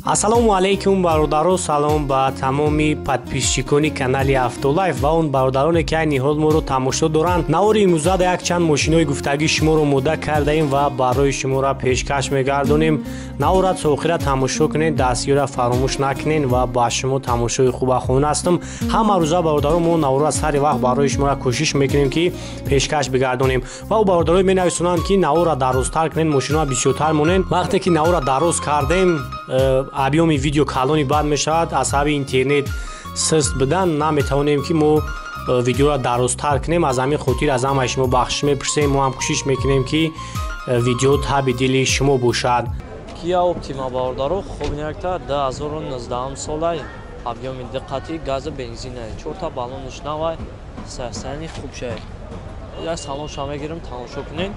Ассалому алайкум бародаро, салом ба тамоми подписчикони канали Автолайф ва он бародароне ки айни ҳол моро тамошо доранд. Навори имрӯза якчанд мошинои гуфтагӣ шуморо омода кардаем ва барои шуморо пешкаш мегардонем. Навора то охира тамошо кунед, дастгирро фаромӯш накунед ва ба шумо тамошои хуба хона ҳастам. Ҳама рӯза бародаро мо навора сари вақт барои шуморо кӯшиш мекунем ки пешкаш бигардонем ва бародаро менависонанд ки навора дарозтар кунед, мошиноро бисёртар монед. Вақте ки навора дароз кардем, объёми видео калони бад мешавад, аз сабаби интернет сист будан наметавонем ки мо видеоро дарозтар кунем. Аз ҳамин хотир аз ҳамаи шумо бахшиш мепурсем. Мо ҳам кӯшиш мекунем ки видео таби дили шумо бошад. Kia Optima бародаро, хобинякта 2019 солай, объёми диққати гази бензинай, чорта баллониш навай, состояние хуб шай. Як салонша мегирим, тамошо кунед.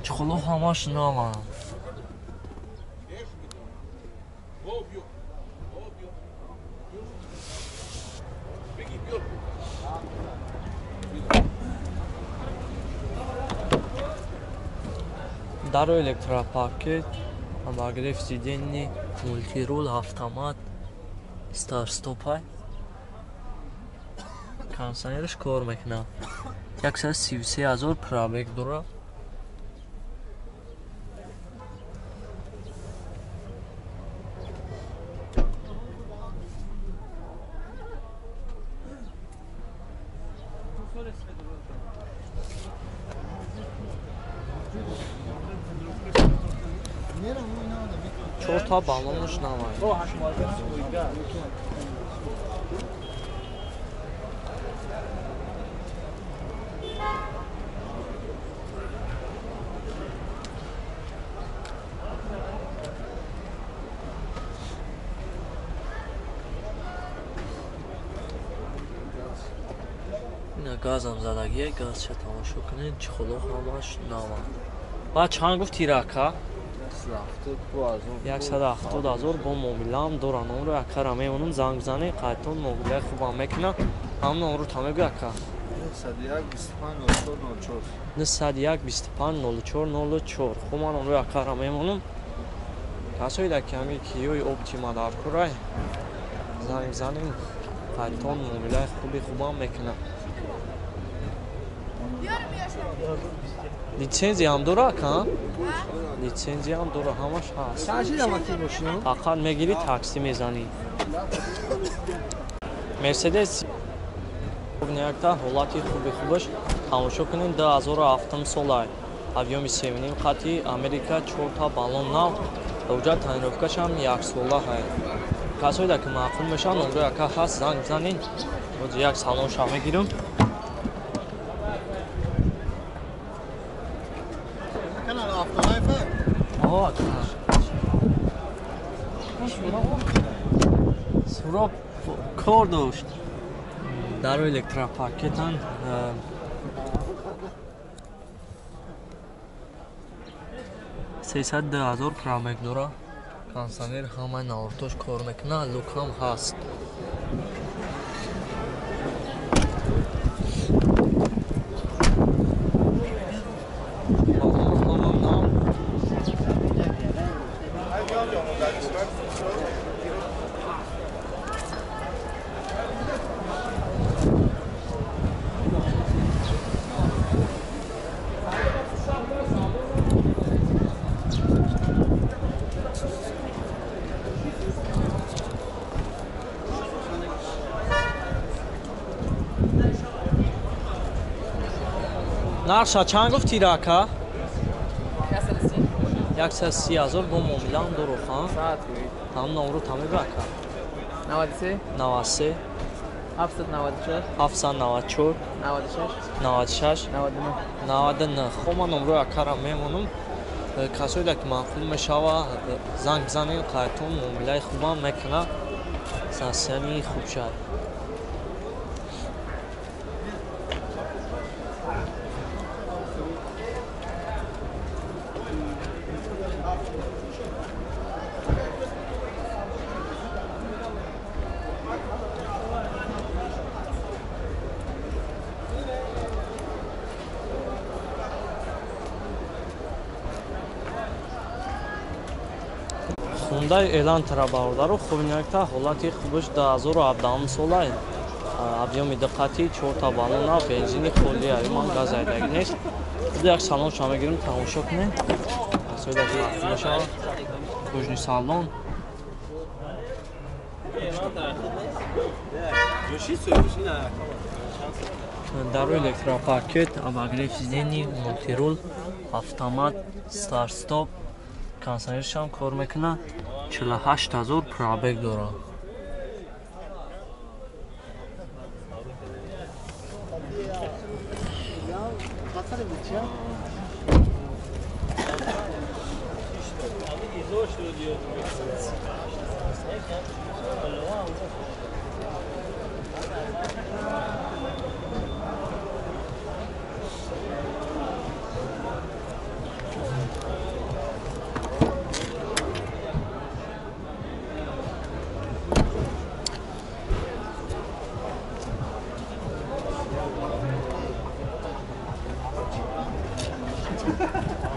Чехоло ҳамаш нава. Даро электропакет, обогрев сидений, мультирул, автомат, старт-стопай. Кондиционерш кор мекунад. 133 000 пробег дорад. Чорта баллонуш навай. Ина газам задагие, газша тамошо кунед, чехоло ҳамаш нава. Баъд чанд гуфт тирака? 170 000 бо мобилам дора. Номро якара мемонам, занг бизанед, қайтон мобилаи хубам мекунад. Ҳам номро та мегӯ яка? 901 25 04 04. Хуб, ман номро якара мемонам. Касоида ки ҳами Киёи Оптима дар курай, занг бизанем, қайтон мобилаи хуби хубам мекунад. Лицензия ҳам дора, ака? Лицензия ҳам дора, ҳамаш ҳаст. Фақат мегирӣ, такси мезанӣ. Мерседес якта ҳолати хуби хубаш тамошо кунед, 2007 солай. Объёми 7,5 қати Америка, чорта баллон нав, уҷа тонировкашам яксола ҳай. Касоида ки маъқул мешаванд, номро яка ҳаст, занг бизанед. Боз як салонша мегирам. Суроб кор дошт. Дару электропакетан 302 000 пробег дора. Кондиционер ҳамаи навортош кор мекунад, люкам ҳаст. Нарша чанд гуфт тирака? 130 000 бо мобилам дорохан. Ҳам номро та мегӯ ака? 93 93 794 794 96 96 99 99. Хоб, ман номрои акара мемонам. Касоида ки маъқул мешава, занг бизанед, қайтон муомилаи хубам мекунад. Состояние хуб шад. Хундай Элантра бародаро хубинакта ҳолати хубаш 2017 сола объёми диққати 4 баллона бензини холия ман газ айдаги нест. Як салон ша мегирим тамошо кунем. Кожни салон. Дару электропакет, обогрев сидений, мультирул, автомат, старт-стоп, кондиционершам кор мекунад. 48000 пробег дорад.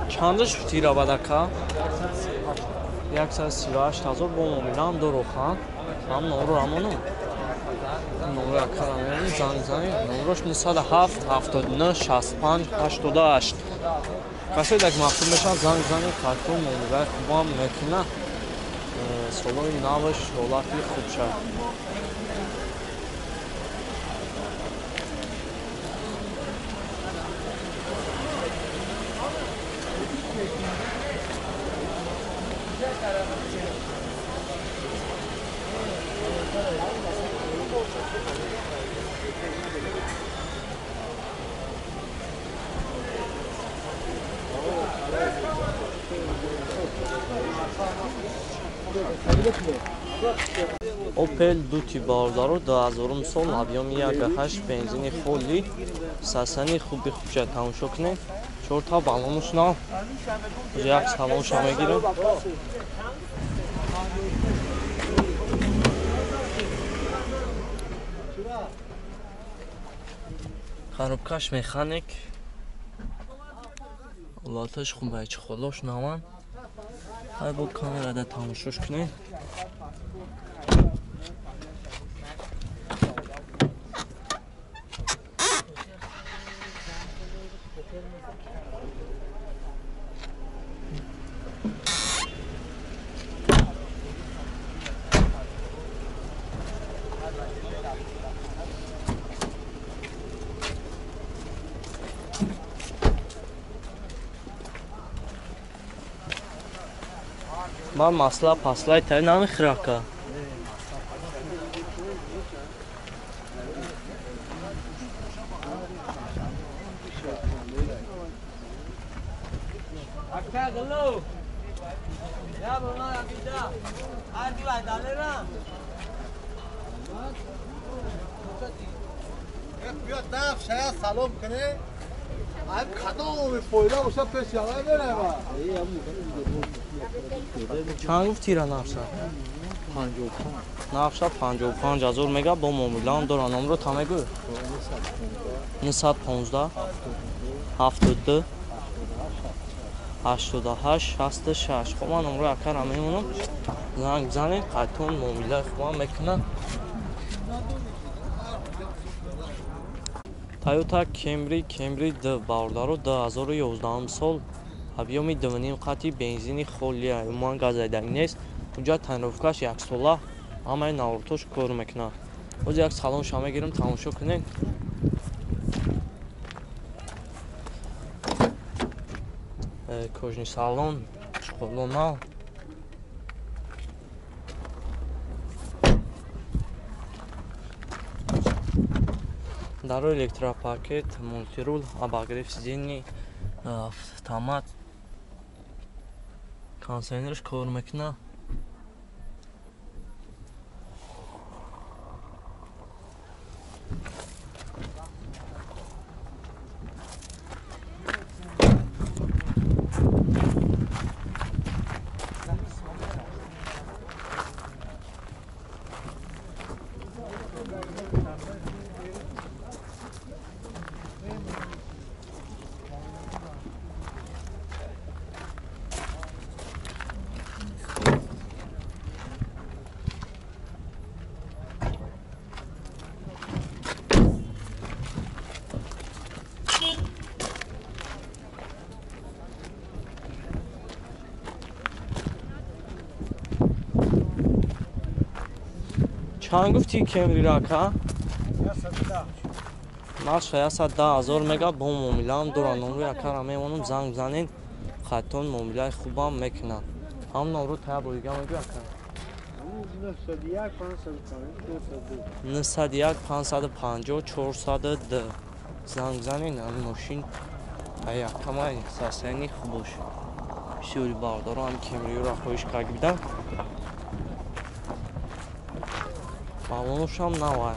Чандаш футира бадака? 138 000 бо муомилаам дорохан. Ҳам номро рамону. Номро акарам занг занг. Номрош 907 79 65 88. Касое dak мақбул мешавад занг занг картон муомилаи хубам мекунад. Солои наваш ҳолати хуб шавад. Opel Duty бародаро 2000 сол объёми 1.8 бензини холи сасани хуби хубша тамошо кунед. 4 баллонуш нав. Як салонша мегирем. Коробкаш механик. Ҳолаташ хуб ай чехолош наван. Ай бо камерада тамошош кунед. Ман масла паслай тай намехӯрака. Чанд гуфтира нарса? 55. Нарса 55 000 мега бо муомилаам дора. Номро та мегӯ? 915 72 88 66. Хоб ман номрои акара мемонам. Занг бизанед, қайтон муомилаи хубам мекунад. Toyota Camry Camry D бародаро 2011 сол объёми 2.5 қати бензини холия умуман газайдаги нест. Уҷа тонировкаш яксола ҳамаи навртош кор мекунад. Боз як салонша мегирем тамошо кунед. Кожни салон, чехоло нав. Дару электропакет, мультирул, обогрев сидений, автомат. Кондиционерш кор мекунад. Чанд гуфтӣ Кемрира ака? Нарха 110 000 мега, бо муомилаам дора. Номри акара мемонам, занг бизанед, хаттон муомилаи хубам мекунанд. Ҳам номро тая боига мегӯ ака. 901 550 402. Занг бизанед, ҳамин мошин якамай состоянии хубош. Бисёри бардоро ҳам Кемриёро хоҳиш карда бидам. Балонушам навай.